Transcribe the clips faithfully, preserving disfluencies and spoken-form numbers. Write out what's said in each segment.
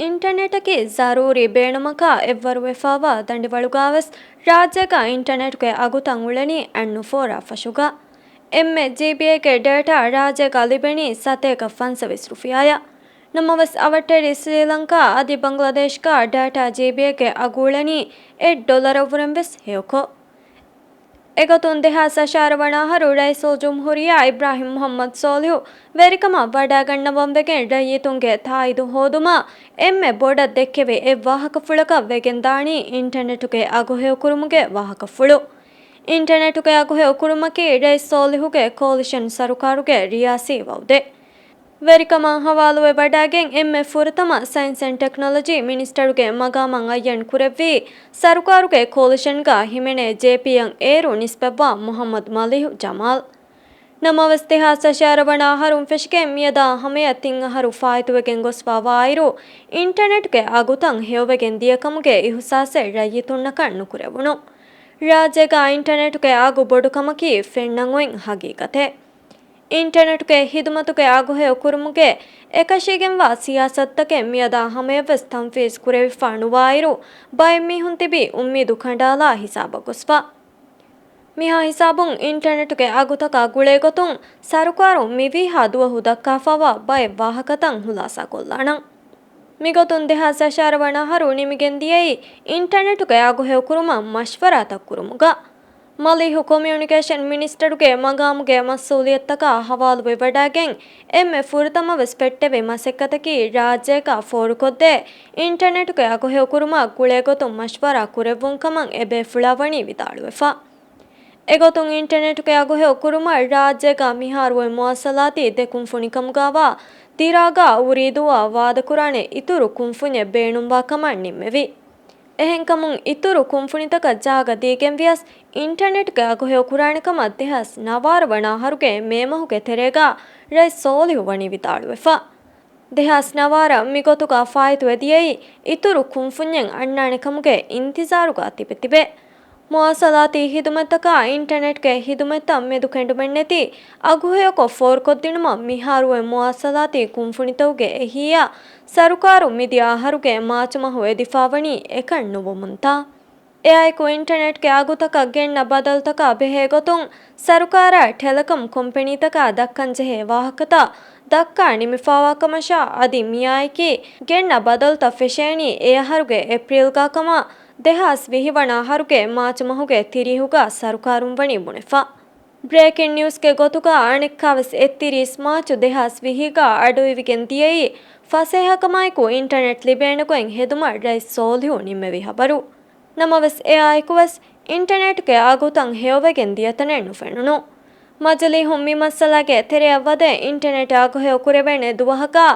އިންޓަރނެޓަކީ ޒަރޫރީ ބޭނުމަކާ އެއްވަރުވެފާވާ ދަނޑިވަޅުގާވެސް ރާއްޖޭގަ އިންޓަރނެޓުގެ އަގުތައް އުޅެނީ އަތްނުފޯރާ ފަށުގަ. އެންމެ ޖީބީއެއްގެ ޑޭޓާ ރާއްޖޭގަ ލިބެނީ ސަތޭކަ ފަންސަވީސް ރުފިޔާއަށް. ނަމަވެސް އަވަށްޓެރި ސްރީލަންކާ އަދި ބަންގްލަދޭޝްގަ ޑޭޓާ ޖީބީއެއްގެ އަގު އުޅެނީ އެއް ޑޮލަރަށްވުރެން ވެސް ހެޔޮކޮށް. އެގޮތުން ދެހާސް އަށާރަ ވަނަ އަހަރު ރައީސުލްޖުމްހޫރިއްޔާ އިބްރާހިމް މުޙައްމަދު ސޯލިހު ވެރިކަމަށް ވަޑައިގަންނަވަން ވެގެން ރައްޔިތުންގެ ތާއީދު ހޯދުމަށް އެންމެ ބޮޑަށް ދެއްކެވި އެއް ވާހަކަފުޅަކަށް ވެގެންދާނީ އިންޓަރނެޓުގެ އަގުހެޔޮކުރުމުގެ ވާހަކަފުޅު. އިންޓަރނެޓުގެ އަގުހެޔޮކުރުމަކީ ރައީސް ސޯލިހުގެ ކޯލިޝަން ސަރުކާރުގެ ރިޔާސީ ވައުދެއް. ވެރިކަމަށް ހަވާލުވެވަޑައިގެން އެންމެ ފުރަތަމަ ސައިންސް އެންޑް ޓެކްނޮލޮޖީ މިނިސްޓަރުގެ މަގާމަށް އައްޔަން ކުރެއްވީ ސަރުކާރުގެ ކޯލިޝަންގަ ހިމެނޭ ޖޭޕީއަށް އޭރު ނިސްބަތްވާ މުޙައްމަދު މަލީހު ޖަމާލް. ނަމަވެސް ދެހާސް އަށާރަ ވަނަ އަހަރުން ފެށިގެން މިއަދާ ހަމަޔަށް ތިން އަހަރު ފާއިތުވެގެން ގޮސްފާވާއިރު، އިންޓަރނެޓްގެ އަގުތައް ހެޔޮވެގެން ދިޔަކަމުގެ އިހުސާސެއް ރައްޔިތުންނަކަށް ނުކުރެވުނު. ރާއްޖޭގަ އިންޓަރނެޓުގެ އަގު ބޮޑުކަމަކީ ފެންނަން އޮތް ހަގީގަތެއް. އިންޓަރނެޓުގެ ހިދުމަތުގެ އަގުހެޔޮ ކުރުމުގެ އެކަށީގެންވާ ސިޔާސަތުތަކެއް މިއަދާ ހަމަޔަށްވެސް ތަންފީޒް ކުރެވިފާ ނުވާއިރު، ބައެއް މީހުން ތިބީ އުއްމީދު ކަނޑާލާ ހިސާބަށް ގޮސްފަ. މިހާ ހިސާބުން އިންޓަރނެޓުގެ އަގުތަކާ ގުޅޭގޮތުން ސަރުކާރުން މިވީހާ ދުވަހު ދައްކާފާވާ ބައެއް ވާހަކަތައް ހުލާސާކޮށްލާނަން. މިގޮތުން ދެހާސް އަށާރަ ވަނަ އަހަރު ނިމިގެން ދިޔައީ އިންޓަރނެޓުގެ އަގުހެޔޮކުރުމަށް މަޝްވަރާތައް ކުރުމުގަ. މަލީހު ކޮމިއުނިކޭޝަން މިނިސްޓަރުގެ މަގާމުގެ މަސްއޫލިއްޔަތުތަކާ ހަވާލުވެވަޑައިގެން އެންމެ ފުރަތަމަވެސް ފެއްޓެވި މަސައްކަތަކީ ރާއްޖޭގަ ފޯރުކޮށްދޭ އިންޓަރނެޓުގެ އަގުހެޔޮކުރުމަށް ގުޅޭގޮތުން މަޝްވަރާ ކުރެއްވުން ކަމަށް އެބޭފުޅާ ވަނީ ވިދާޅުވެފަ. އެގޮތުން އިންޓަރނެޓުގެ އަގުހެޔޮ ކުރުމަށް ރާއްޖޭގަ މިހާރު އޮތް މުވާސަލާތީ ދެ ކުންފުނިކަމުގައިވާ ދިރާގާ އުރީދޫއާ ވާދަކުރާނެ އިތުރު ކުންފުންޏެއް ބޭނުންވާ ކަމަށް ނިންމެވި. އެހެންކަމުން އިތުރު ކުންފުނިތަކަށް ޖާގަ ދީގެން ވިޔަސް އިންޓަރނެޓްގެ އަގުހެޔޮ ކުރާނެ ކަމަށް ދެހާސް ނަވާރަ ވަނަ އަހަރުގެ މޭ މަހުގެ ތެރޭގަ ރައީސް ސޯލިހު ވަނީ ވިދާޅުވެފަ. ދެހާސް ނަވާރަ މިގޮތުގަ ފާއިތުވެ ދިޔައީ އިތުރު ކުންފުންޏެއް އަންނާނެ ކަމުގެ އިންތިޒާރުގަ ތިބެ ތިބެ. މުވާސަލާތީ ހިދުމަތްތަކާ އިންޓަރނެޓްގެ ހިދުމަތްތައް މެދު ކެނޑުމެއްނެތި އަގުހެޔޮކޮށް ފޯރުކޮށްދިނުމަށް މިހާރު އޮތް މުވާސަލާތީ ކުންފުނިތަކުގެ އެހީއަށް ސަރުކާރު މިދިޔަ އަހަރުގެ މާޗުމަހު އެދިފާވަނީ އެކަން ނުވުމުންތާ. އެއާއެކު އިންޓަރނެޓްގެ އަގުތަކަށް ގެންނަ ބަދަލުތަކާ ބެހޭގޮތުން ސަރުކާރާ ޓެލެކޮމް ކޮމްޕެނީތަކާ ދައްކަންޖެހޭ ވާހަކަތައް ދައްކާ ނިމިފާވާކަމަށާ އަދި މިއާއެކީ ގެންނަ ބަދަލުތައް ފެށޭނީ އެ އަހަރުގެ އޭޕްރީލްގަ ކަމަށް ދެހާސް ވިހި ވަނަ އަހަރުގެ މާޗު މަހުގެ ތިރީހުގަ ސަރުކާރުން ވަނީ ބުނެފަ. ބްރޭކިން ނިއުސްގެ ގޮތުގަ އަނެއްކާވެސް އެއްތިރީސް މާޗު ދެހާސް ވިހިގަ އަޑުއިވިގެން ދިޔައީ ފަސޭހަކަމާއެކު އިންޓަރނެޓް ލިބޭނެ ގޮތް ހެދުމަށް ރައީސް ސޯލިހު ނިންމެވި ހަބަރު. ނަމަވެސް އެއާއެކުވެސް އިންޓަރނެޓްގެ އަގުތައް ހެޔޮވެގެން ދިޔަތަނެއް ނުފެނުނު. މަޖިލީހުން މި މައްސަލާގެ ތެރެއަށް ވަދެ އިންޓަރނެޓް އަގުހެޔޮ ކުރެވޭނެ ދުވަހަކާ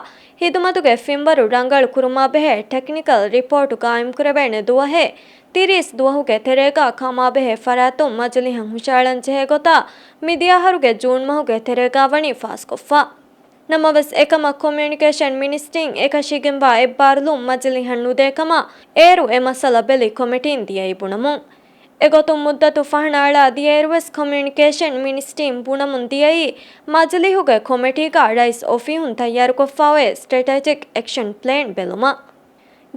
ހިދުމަތުގެ ފިންވަރު ރަނގަޅު ކުރުމާ ބެހޭ ޓެކްނިކަލް ރިޕޯޓު ގާއިމްކުރެވޭނެ ދުވަހެއް ތިރީސް ދުވަހުގެ ތެރޭގަ ކަމާބެހޭ ފަރާތުން މަޖިލީހަށް ހުށައަޅަން ޖެހޭ ގޮތާ މިދިޔަ އަހަރުގެ ޖޫން މަހުގެ ތެރޭގަ ވަނީ ފާސްކޮށްފަ. ނަމަވެސް އެކަމަށް ކޮމިއުނިކޭޝަން މިނިސްޓްރީން އެކަށީގެންވާ އެއްބާރުލުން މަޖިލީހަށް ނުދޭ ކަމަށް އޭރު އެ މައްސަލަ ބެލި ކޮމިޓީން ދިޔައީ ބުނަމުން. އެގޮތުން މުއްދަތު ފަހަނައަޅާ ދިޔައިރުވެސް ކޮމިއުނިކޭޝަން މިނިސްޓްރީން ބުނަމުން ދިޔައީ މަޖިލީހުގެ ކޮމިޓީގަ ރައީސް އޮފީހުން ތައްޔާރުކޮށްފާ އޮތް ސްޓްރެޓެޖިކް އެކްޝަން ޕްލޭން ބެލުމަށް.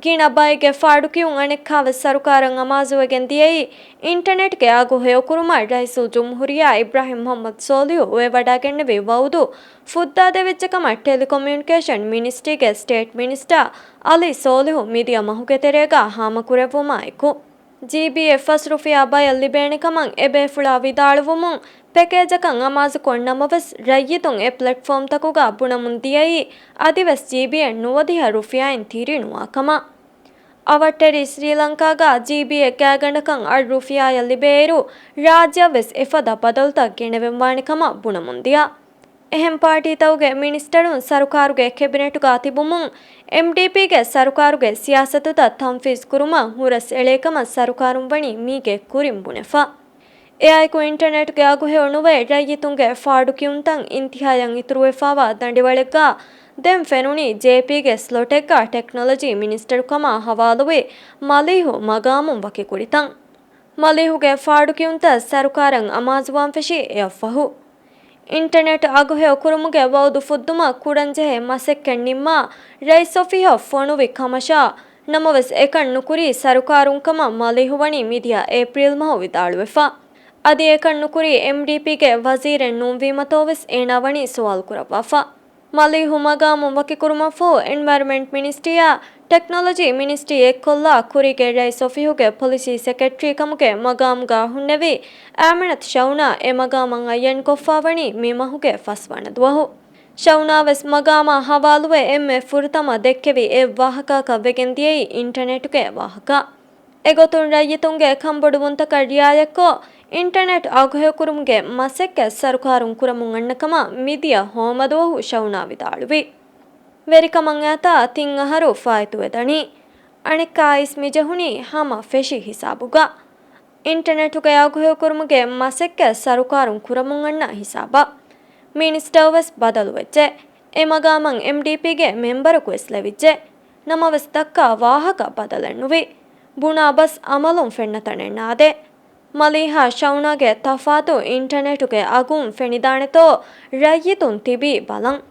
ގިނަ ބައެއްގެ ފާޑުކިޔުން އަނެއްކާވެސް ސަރުކާރަށް އަމާޒުވެގެން ދިޔައީ، އިންޓަނެޓްގެ އަގު ހެޔޮކުރުމަށް ރައީސުލްޖުމްހޫރިއްޔާ އިބްރާހިމް މުޙައްމަދު ސޯލިހު އޮވެވަޑައިގެންނެވި ވައުދު ފުއްދާދެވިއްޖެކަމަށް ޓެލިކޮމިއުނިކޭޝަން މިނިސްޓްރީގެ ސްޓޭޓް މިނިސްޓާ އަލީ ސޯލިހު މިދިޔަ މަހުގެ ތެރޭގަ ހާމަކުރެއްވުމާއެކު، ޖީބީއެއް ފަސް ރުފިޔާ ބަޔަށް ލިބޭނެ ކަމަށް އެބޭފުޅާ ވިދާޅުވުމުން، ޕެކޭޖަކަށް އަމާޒުކޮށް ނަމަވެސް، ރައްޔިތުން އެ ޕްލެޓްފޯމްތަކުގަ ބުނަމުން ދިޔައީ، އަދިވެސް ޖީބީއެއް ނުވަދިހަ ރުފިޔާއިން ތިރި ނުވާ ކަމަށް. އަވަށްޓެރި ސްރީލަންކާގަ ޖީބީއެއް ގާތްގަނޑަކަށް އަށް ރުފިޔާއަށް ލިބޭއިރު، ރާއްޖެއަށްވެސް އެފަދަ ބަދަލުތައް ގެނެވެންވާނެ ކަމަށް ބުނަމުން ދިޔަ. އެހެން ޕާޓީތަކުގެ މިނިސްޓަރުން ސަރުކާރުގެ ކެބިނެޓުގަ ތިބުމުން، އެމްޑީޕީގެ ސަރުކާރުގެ ސިޔާސަތުތައް ތަންފީޒް ކުރުމަށް ހުރަސް އެޅޭ ކަމަށް ސަރުކާރުން ވަނީ މީގެ ކުރިން ބުނެފަ. އެއާއެކު އިންޓަނެޓްގެ އަގު ހެޔޮ ނުވެ، ރައްޔިތުންގެ ފާޑުކިޔުންތައް އިންތިހާޔަށް އިތުރުވެފާވާ ދަނޑިވަޅެއްގަ ދެން ފެނުނީ ޖޭޕީގެ ސްލޮޓެއްގަ ޓެކްނޮލޮޖީ މިނިސްޓަރު ކަމަށް ހަވާލުވި މަލީހު މަގާމުން ވަކި ކުރިތައް. މަލީހުގެ ފާޑުކިޔުންތައް ސަރުކާރަށް އަމާޒުވާން ފެށީ އެއަށްފަހު. އިންޓަނެޓް އަގުހެޔޮ ކުރުމުގެ ވައުދު ފުއްދުމަށް ކުޑަންޖެހޭ މަސައްކަތް ނިންމާ ރައީސް އޮފީހަށް ފޮނުވި ކަމަށާ، ނަމަވެސް އެކަން ނުކުރީ ސަރުކާރުން ކަމަށް މަލީހު ވަނީ މިދިޔަ އޭޕްރީލް މަހު ވިދާޅުވެފަ. އަދި އެކަން ނުކުރީ އެމްޑީޕީގެ ވަޒީރެއް ނޫންވީމަތޯ ވެސް އޭނާ ވަނީ ސުވާލު ކުރައްވާފަ. މަލީހު މަގާމުން ވަކިކުރުމަށްފަހު އެންވަޔަރމަންޓް މިނިސްޓްރީއާ ޓެކްނޮލޮޖީ މިނިސްޓްރީ އެއްކޮށްލާ ކުރީގެ ރައީސް އޮފީހުގެ ޕޮލިސީ ސެކްރެޓަރީ ކަމުގެ މަގާމުގަ ހުންނެވި އާމިނަތު ޝައުނާ އެ މަގާމަށް އައްޔަންކޮށްފާވަނީ މި މަހުގެ ފަސްވަނަ ދުވަހު. ޝައުނާވެސް މަގާމާ ހަވާލުވެ އެންމެ ފުރަތަމަ ދެއްކެވި އެއް ވާހަކައަކަށް ވެގެން ދިޔައީ އިންޓަނެޓުގެ ވާހަކަ. އެގޮތުން ރައްޔިތުންގެ ކަންބޮޑުވުންތަކަށް ރިއާޔަތްކޮށް، އިންޓަނެޓް އަގުހެޔޮކުރުމުގެ މަސައްކަތް ސަރުކާރުން ކުރަމުން އަންނަ ކަމަށް މިދިޔަ ހޯމަދުވަހު ޝައުނާ ވިދާޅުވި. ވެރިކަމަށް އައިތާ ތިން އަހަރު ފާއިތުވެދަނީ. އަނެއްކާއިސް މިޖެހުނީ ހަމަ ފެށި ހިސާބުގަ. އިންޓަނެޓުގެ އަގުހެޔޮކުރުމުގެ މަސައްކަތް ސަރުކާރުން ކުރަމުން އަންނަ ހިސާބަށް. މިނިސްޓަރު ވެސް ބަދަލުވެއްޖެ. އެ މަގާމަށް އެމްޑީޕީގެ މެމްބަރަކު ވެސް ލެވިއްޖެ. ނަމަވެސް ދައްކާ ވާހަކަ ބަދަލެއްނުވި. ބުނާ ބަސް އަމަލުން ފެންނަ ތަނެއް ނާދޭ. މަލީހާ ޝައުނާގެ ތަފާތު އިންޓަނެޓުގެ އަގުން ފެނިދާނެތޯ ރައްޔިތުން ތިބީ ބަލަން.